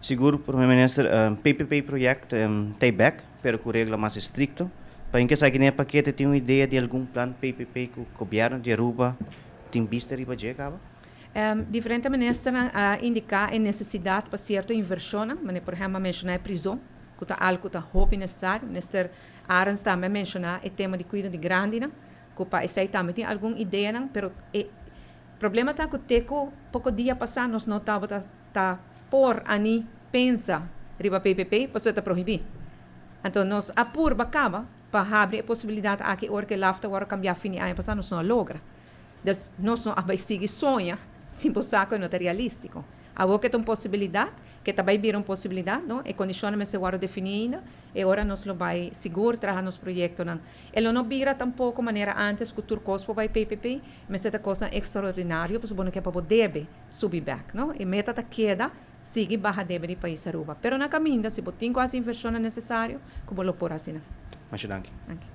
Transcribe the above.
Sigur, Prome Minister, PPP project ta bek, pero cu regla mas estricto. Pa in esaki den e pakete tin un idea di algun plan PPP cu gobierno di Aruba tin bista riba dje caba? Diferente minister a indica e necesidad pa cierto inversion, manera por ehempel menciona e prison, cu ta algo cu ta hopi necesario. Minister Arends tambe a menciona e tema di cuido di grandi, cu pa esey tambe tin algun idea, pero e problema ta cu te cu poco dia pasa nos no tabata ta por ani pensa riba PPP, pasobra ta prohibi. Anto nos a purba caba pa habri e posibilidad aki ora cu LAFT a cambia fin di aña pasa, nos no a logra. Dus nos no a bay sigui soña sin sa cu no ta realistico. Awor cu ta un posibilidad, cu tambe bira un posibilidad, no? E condicion mester wordo defini ainda, y ora nos lo bay sigur traha nos proyectonan. E no bira tampoco manera antes cu tur cos bay PPP, mas ta cos extraordinario, pasobra bo no kier pa debe subi back, no? E meta ta keda sigui baha debe di pais Aruba. Pero na caminda, si bo tin e inversion necesario, con lo por asina. Masha danki. Danki.